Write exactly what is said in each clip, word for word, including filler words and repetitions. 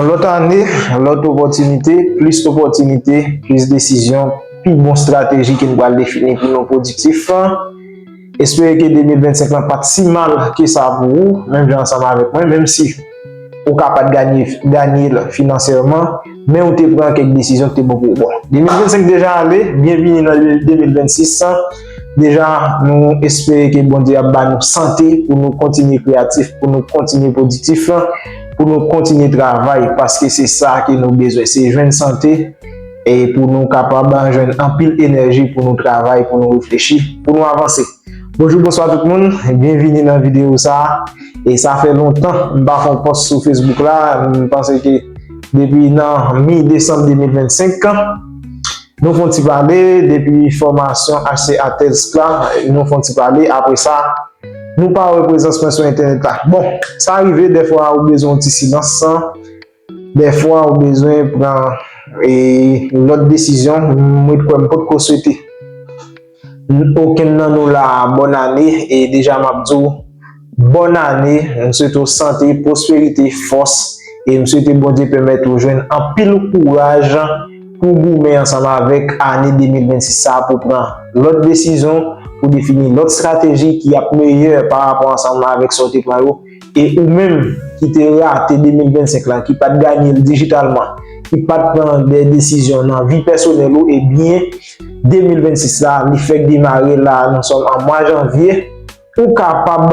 Lòt ane, lòt opòtinite, plis opòtinite, plis desizyon, pi bon estrateji ke n pral defini pou nou pwodiktif. Espere ke de mil vennsenk lan pa t si mal ke sa pou ou, menm jan ansanm avèk mwen, menm si ou ka pa t ganye, ganye l finansyèman, men ou te pran kèk desizyon ki te bon pou ou. Bon, de mil vennsenk deja ale, byenvini nan de mil vennsis. Deja, nou espere ke Bondye ap ba nou sante pou nou kontinye kreyatif, pou nou kontinye pwodiktif, pou nou kontinye travay, paske se sa ke nou bezwen, se jwenn sante, e pou nou kapab jwenn anpil enèji pou nou travay, pou nou reflechi, pou nou avanse. Bonjou, bonswa tout moun, byenvini nan videyo sa a. E sa fè lontan m pa fè yon pòs sou Facebook la, m panse ke depi nan mi desanm de mil vennsenk, nou fè yon ti pale, depi fòmasyon H C A Test la, nou fè yon ti pale, apre sa, nou pa wè prezans mwen sou entènèt la. Bon, sa rive, dèfwa ou bezwen yon ti silans, dèfwa ou bezwen pran e, lòt desizyon, mwen kwè m potko swete okenn nan nou la bòn ane, e deja m ap di w bòn ane, m swete w sante, pwosperite, fòs, e m swete Bondye pèmèt ou jwenn anpil kouraj pou goumen ansanm avèk ane de mil vennsis sa a pou pran lòt desizyon, pou defini lòt estrateji ki ap meyè pa rapò ansanm avèk sa w te pran yo. E ou menm ki te rate de mil vennsenk lan, ki pa t ganye l dijitalman, ki pa t pran de desizyon nan vi pèsonèl ou, ebyen, de mil vennsis la, li fèk demare la, nou sòm an mwa janvye, ou kapab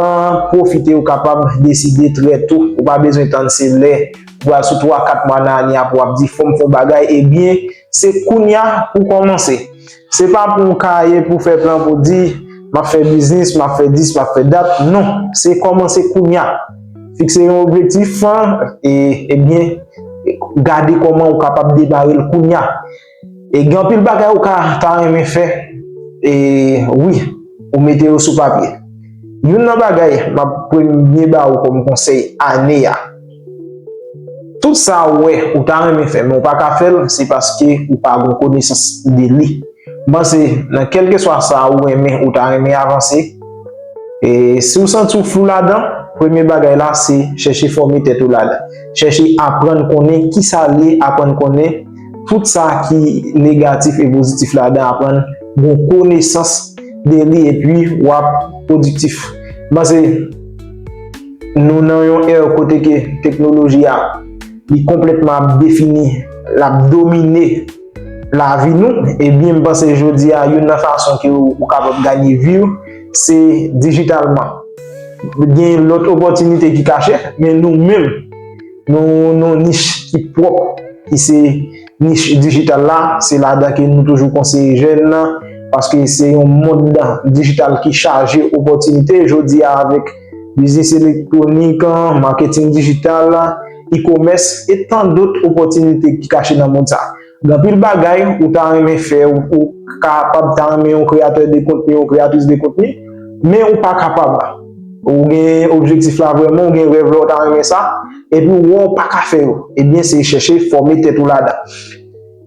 pwofite, ou kapab deside trè tou, ou pa bezwen tann se lè, ou pral sou twa, kat mwa nan ane a pou w ap di, fò m fè yon bagay, ebyen, se kounya pou w kòmanse. Se pa pou w kaye, pou w fè plan, pou w di, m ap fè biznis, m ap fè dis, m ap fè dat. Non, se kòmanse kounya. Fikse yon objektif, e, ebyen, gade kòman ou kapab demare l kounya. E gen anpil bagay ou ka ta renmen fè, e, wi, ou mete yo sou papye. Youn nan bagay m ap premye ba ou kòm konsèy ane a. Tout sa ou wè ou ta renmen fè, men ou pa ka fè l, se paske ou pa gen konesans de li. M panse, nan kèlkeswa sa ou renmen, ou ta renmen avanse, e si w santi w flou ladan, premye bagay la, se chèche fòme tèt ou ladan. Chèche aprann konnen kisa l ye, aprann konnen tout sa ki negatif e pozitif ladan, aprann gen konesans de li, epi w ap pwodiktif. M panse nou nan yon è kote ke teknoloji a, li konplètman ap defini, l ap domine lavi nou, ebyen, m panse jodi a, youn nan fason ke ou, ou kapab ganye vi w, se dijitalman. Gen lòt opòtinite ki kache, men nou menm, nou, nou nich ki pwòp, ki se nich dijital la, se ladan ke nou toujou konseye jèn nan, paske se yon mond dijital ki chaje opòtinite. Jodi a, avèk biznis elektwonik, maketing dijital, e-commerce, e tan dòt opòtinite ki kache nan mond sa. Gen anpil bagay ou ta renmen fè, ou, ou kapab ta renmen yon kreyatè de kontni, yon kreyatris de kontni, men ou pa kapab. Ou gen objektif la vrèman, ou gen rèv la, ou ta renmen sa, epi ou wè ou pa ka fè yo. Ebyen, se chèche fòme tèt ou ladan.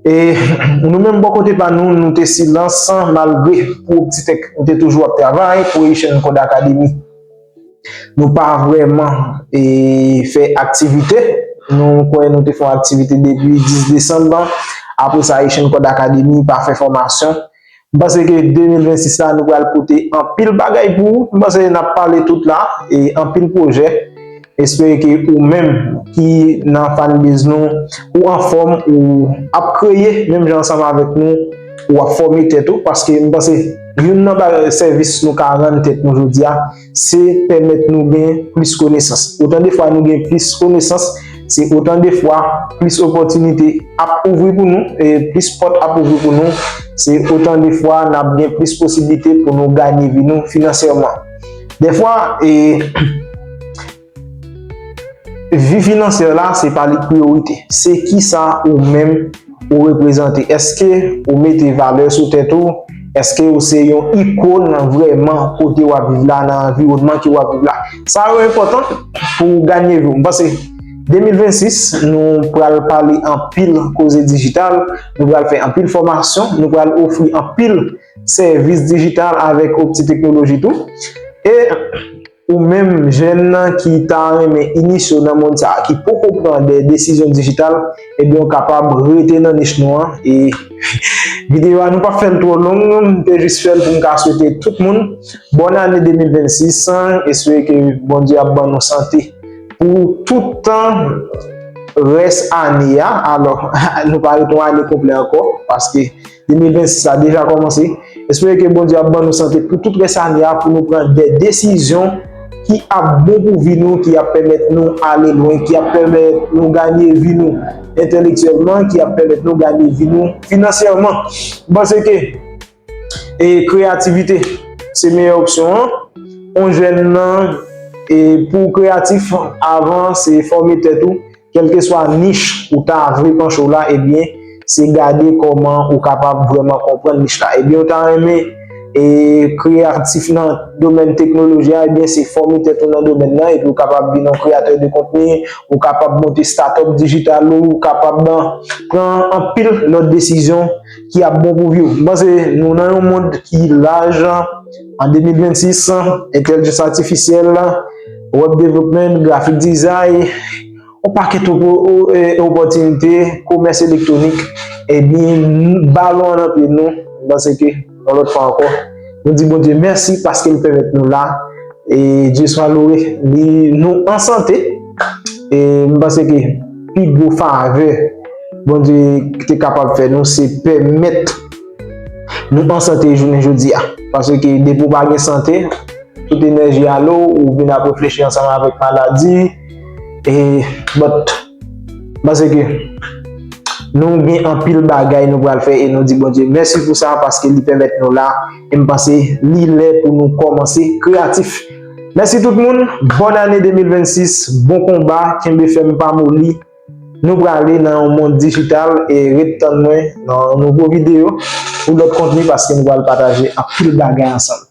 E nou menm bò kote pa nou, nou te silans, malgre pou Optitech, nou te toujou ap travay, pou Haitian Code Academy. Nou pa vrèman, e, fè aktivite. Nou kwè nou te fè yon aktivite depi dis desanm. Apre sa, Haitian Code Academy pa fè fòmasyon. M panse ke de mil vennsis la, nou pral pote anpil bagay pou ou. M panse n ap pale tout la, e anpil pwojè. Espere ke ou menm ki nan fanbase nou, ou anfòm, ou ap kreye, menm jan ansanm avèk nou, ou ap fòme tèt ou, paske m panse youn nan bagay, sèvis nou ka rann tèt nou jodi a, se pèmèt nou gen plis konesans. Otan de fwa nou gen plis konesans, se otan de fwa plis opòtinite ap ouvri pou nou, e plis pòt ap ouvri pou nou, se otan de fwa n ap gen plis posiblite pou nou ganye vi nou finansyèman. Dèfwa, e, vi finansyè la, se pa li k priyorite. Se kisa ou menm ou reprezante? Èske ou mete valè sou tèt ou? Èske ou se yon ikòn vrèman kote w ap viv la, nan anviwònman ke w ap viv la? Sa yo enpòtan pou w ganye vi w. M panse de mil vennsis, nou pral pale anpil koze dijital, nou pral fè anpil fòmasyon, nou pral ofri anpil sèvis dijital avèk Opti Teknoloji tou. E ou menm jèn nan ki ta renmen inisye w nan mond sa a, ki poko pran de desizyon dijital, ebyen, w kapab rete nan nich nou an. E videyo a, nou p ap fè l twò long, m te jis fè l pou m ka swete tout moun bòn ane de mil vennsis, espere ke Bondye ap ban nou sante pou tout tan rès ane a. Alò, nou pa ret yon ane konplè ankò, paske de mil vennsis la deja kòmanse. Espere ke Bondye ap ban nou sante pou tout rès ane a, pou nou pran de desizyon ki ap bon pou vi nou, ki ap pèmèt nou ale lwen, ki ap pèmèt nou ganye vi nou entèlektyèlman, ki ap pèmèt nou ganye vi nou finansyèman. M panse ke e kreyativite se meyè opsyon an. On jèn nan, e pou kreyatif, avan se fòme tèt ou, kèlkeswa nich ou ta vle panche w la, ebyen, se gade kòman ou kapab vrèman konprann nich la. Ebyen, ou ta renmen e kreyatif nan domèn teknoloji a, ebyen, se fòme tèt ou nan domèn nan, epi ou kapab vin yon kreyatè de kontni, ou kapab monte startup dijital ou, ou kapab pran anpil lòt desizyon ki ap bon pou vi w. M panse nou nan yon mond ki laj, an de mil vennsis, entèlijans atifisyèl, web development, graphic design, yon pakèt opo- o- e, opòtinite, komès elektwonik, ebyen, balon an nan pye nou, m panse ke, yon lòt fwa ankò, nou di Bondye mèsi paske l pèmèt nou la, e Dieu soit loué, li, nou an sante, e m panse ke pi gwo favè Bondye te kapab fè nou, se pèmèt nou an sante jounen jodi a. Paske depi w pa gen sante, tout enèji ale w, ou vin ap reflechi ansanm avèk maladi. E, but, m panse ke nou gen anpil bagay nou pral fè e nou di Bondye mèsi pou sa, paske li pèmèt nou la. E m panse li lè pou nou kòmanse kreyatif. Mèsi tout moun, bòn ane de mil vennsis, bon konba, kenbe fèm, pa moli. Nou prale nan yon mond dijital e ret tann mwen nan yon nouvo videyo pou lòt kontni, paske nou pral pataje anpil bagay ansanm.